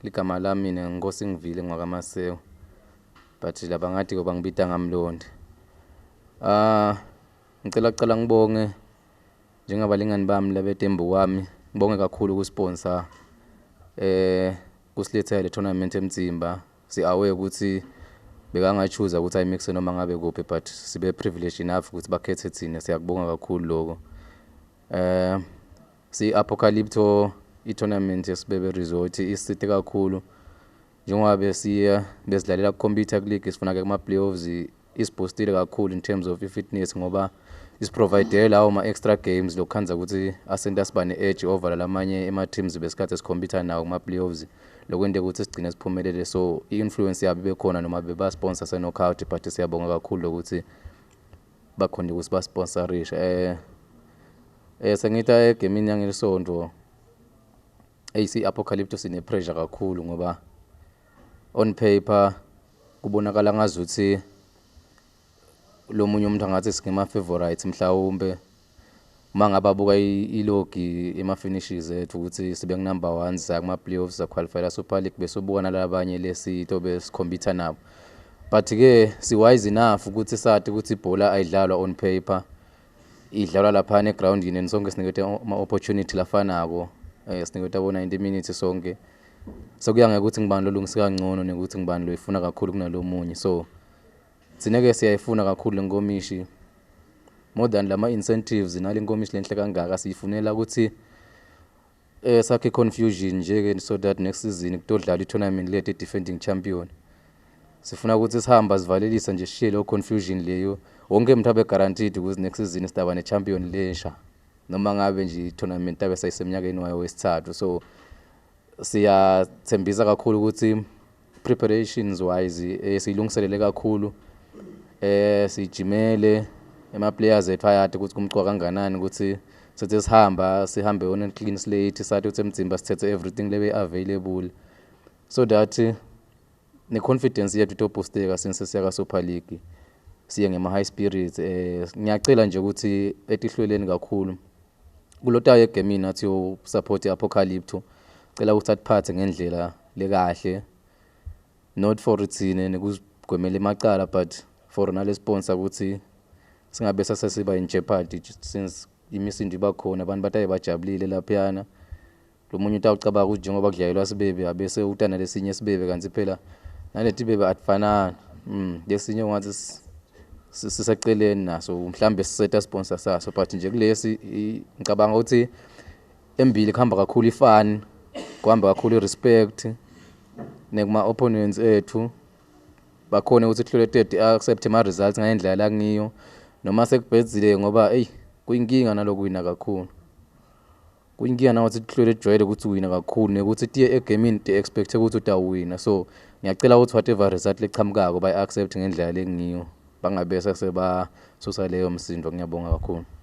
Ligama lami mina Nkosingivile ngwakaMaseko, but labangatiko bangibita ngaMlondi. Ngicela kucala ngibonge njengabalingani bami labetembu kwami, ngibonge kakhulu ku-sponsor kusilethela le tournament eMtsimba. Si-aware ukuthi bekanga-choose ukuthi ayimixe noma ngabe kuphi, but sibe privileged enough ukuthi bakhethe thina, siyakubonga kakhulu lokho. Si-Apocalypto, i-tournament yeSibebe Resort isisite kakhulu njengoba besiya besidlalela ku-computer league, sifuna ke kuma-playoffs. Isiboostile kakhulu in terms of i-fitness ngoba isiprovide lawo ma-extra games lokukhandza ukuthi asenta siba ne-edge over lamanye ema-teams besikhathi sikhompyutha nawo kuma-playoffs, lokwente ukuthi sigcine siphumelele. So i-influence yabo ibe khona noma beba-sponsor se-knockout, but siyabonga kakhulu lokuthi bakhona ukuthi basponsorishe. Sengitha egemini yangelisonto, eyi, si-Apocalypto sine-pressure kakhulu ngoba on paper kubonakala ngazuthi lo munye umuntu angathi singema-favorites mhlawumbe uma ngabe abuka i-log, ema-finishes ethu ukuthi sibe number one, saya kuma-playoffs, saqualifyela Super League, bese ubuka nalabanye lesitobe sikhompyutha nabo. But-ke si-wise enough ukuthi sathi ukuthi ibhola ayidlalwa on paper, idlalwa laphana egrawundini, and sonke siniketwe ama-opportunity lafanako, siniketwe abo-90 minutes sonke. Sekuya ngekuthi ngibani lolungise kangcono nekuthi ngibani loyifuna kakhulu kunalomunye. So thina-ke siyayifuna kakhulu le nkomishi more than lama-incentives, nale nkomishi lenhle kangaka siyifunela ukuthi sakhe confusion nje-ke so that next season kutodlala i-tournament lethu i-defending champion. Sifuna ukuthi sihamba sivalelisa nje, sishiye leyo confusion leyo, wonke umuntu abe guaranteed ukuthi next season sidaba ne-champion lensha noma ngabe nje i-tournament abe sayiseminyakeni wayo wesithathu. So siyathembisa kakhulu ukuthi preparations wise siyilungiselele kakhulu, sijimele ema players ethu ayade ukuthi kumcoka kanganani ukuthi sithi sihamba sihambe on a clean slate, sathi ukuthi emdzimba sithethe everything lebe available so that ne-confidence yethu itoboosteka since siya ka-Super League, siye ngema-high spirits. Ngiyacela nje ukuthi etihlweleni kakhulu kulotayo egemini athi yo-support i-Apocalypto, cela ukuthi atiphathe ngendlela lekahle, not for thine nekuzigwemela emacala but for nale sponsor ukuthi singabe sasesiba in jeopardy, since imisindo iba khona, abantu bataye bajabulile laphayana, lo munye utawucabanga ukuthi njengoba kudlalelwa sibebe abese utana lesinye sibebe, kanti phela naleti bebe atifanani. Lesinye ungathi siseceleni naso, mhlambe siseta sponsor saso, but nje kulesi ngicabanga ukuthi embili kuhamba kakhulu ifun, kuhamba kakhulu i-respect nekuma opponents ethu, bakhona ukuthi kuhlule third, accept ama results ngendlela la kungiyo noma sekubhedzile, ngoba eyi, kuyinkinga nalokuwina kakhulu, kuyinkinga nawuthi kuhlule kujwayele ukuthi uwina kakhulu nekuthi tiye egemini ti-expect ukuthi utawuwina. So ngiyacela ukuthi whatever result lechamukako bayi-accept ngendlela lengiyo, bangabe sesebasusa leyo msindo. Ngiyabonga kakhulu.